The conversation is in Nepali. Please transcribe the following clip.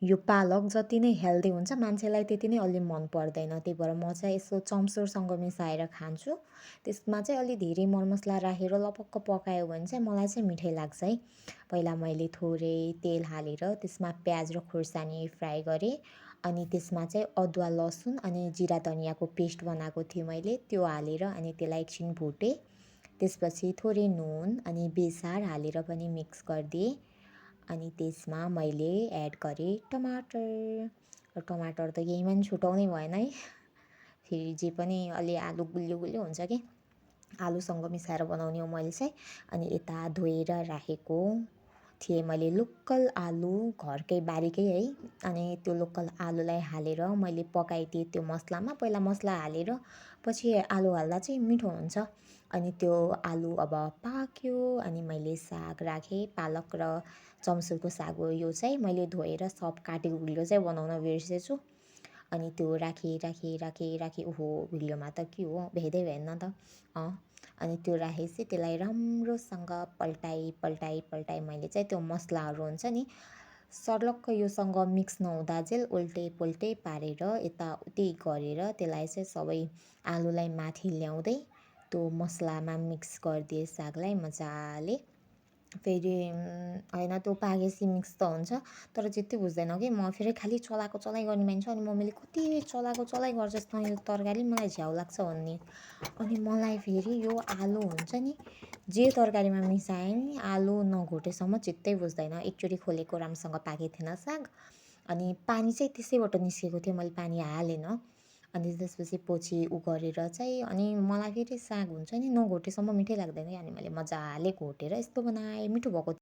यो पालक जति नै हेल्दी हुन्छ मान्छेलाई त्यति नै अलि मन पर्दैन। त्यही भएर म चाहिँ यसो चम्सुरसँग मिसाएर खान्छु। त्यसमा चाहिँ अलि धेरै मरमसला राखेर लपक्क पकायो भने चाहिँ मलाई चाहिँ मिठै लाग्छ है। पहिला मैले थोरै तेल हालेर त्यसमा प्याज र खुर्सानी फ्राई गरेँ। अनि त्यसमा चाहिँ अदुवा लसुन अनि जिरा धनियाँको पेस्ट बनाएको थिएँ मैले, त्यो हालेर अनि त्यसलाई एकछिन भुटेँ। त्यसपछि थोरै नुन अनि बेसार हालेर पनि मिक्स गरिदिएँ। अनि त्यसमा मैले एड गरेँ टमाटर। र टमाटर त यहीँमा नि छुटाउनै भएन है। फेरि जे पनि अलि आलु गुलियो गुलियो हुन्छ कि, आलुसँग मिसाएर बनाउने हो मैले चाहिँ। अनि यता धोएर राखेको थिएँ मैले लोकल आलु, घरकै बारीकै है। अनि त्यो लोकल आलुलाई हालेर मैले पकाइदिएँ त्यो मसलामा। पहिला मसला हालेर पछि आलु हाल्दा चाहिँ मिठो हुन्छ। अनि त्यो आलु अब पाक्यो अनि मैले साग राखेँ, पालक र चम्सुरको साग हो यो चाहिँ। मैले धोएर सब काटेको भिडियो चाहिँ बनाउन बिर्सेछु। अनि त्यो राखेँ ओहो भिडियोमा त के हो भेट्दै भएन त। अनि त्यो राखेपछि त्यसलाई राम्रोसँग पल्टाइ मैले चाहिँ त्यो मसलाहरू हुन्छ नि सर्लक्क योसँग मिक्स नहुँदाजेल उल्टे पारेर यताउति गरेर त्यसलाई चाहिँ सबै आलुलाई माथि ल्याउँदै त्यो मसलामा मिक्स गरिदिएँ सागलाई मजाले। फेरि होइन त्यो पाकेपछि मिक्स त हुन्छ तर त्यति बुझ्दैन कि म फेरि खालि चलाइ गर्ने मान्छे। अनि मम्मीले कति चलाइ गर्छस् त यो तरकारी मलाई झ्याउ लाग्छ भन्ने। अनि मलाई फेरि यो आलु हुन्छ नि जे तरकारीमा मिसाए नि आलु नघोटेसम्म चित्तै बुझ्दैन। एकचोटि खोलेको राम्रोसँग पाकेको थिएन साग। अनि पानी चाहिँ त्यसैबाट निस्केको थियो, मैले पानी हालेन। अनि त्यसपछि पछि उ गरेर चाहिँ अनि मलाई फेरि साग हुन्छ नि नघोटेसम्म मिठै लाग्दैन कि। अनि मैले मजाले घोटेर यस्तो बनाएँ, मिठो भएको थियो।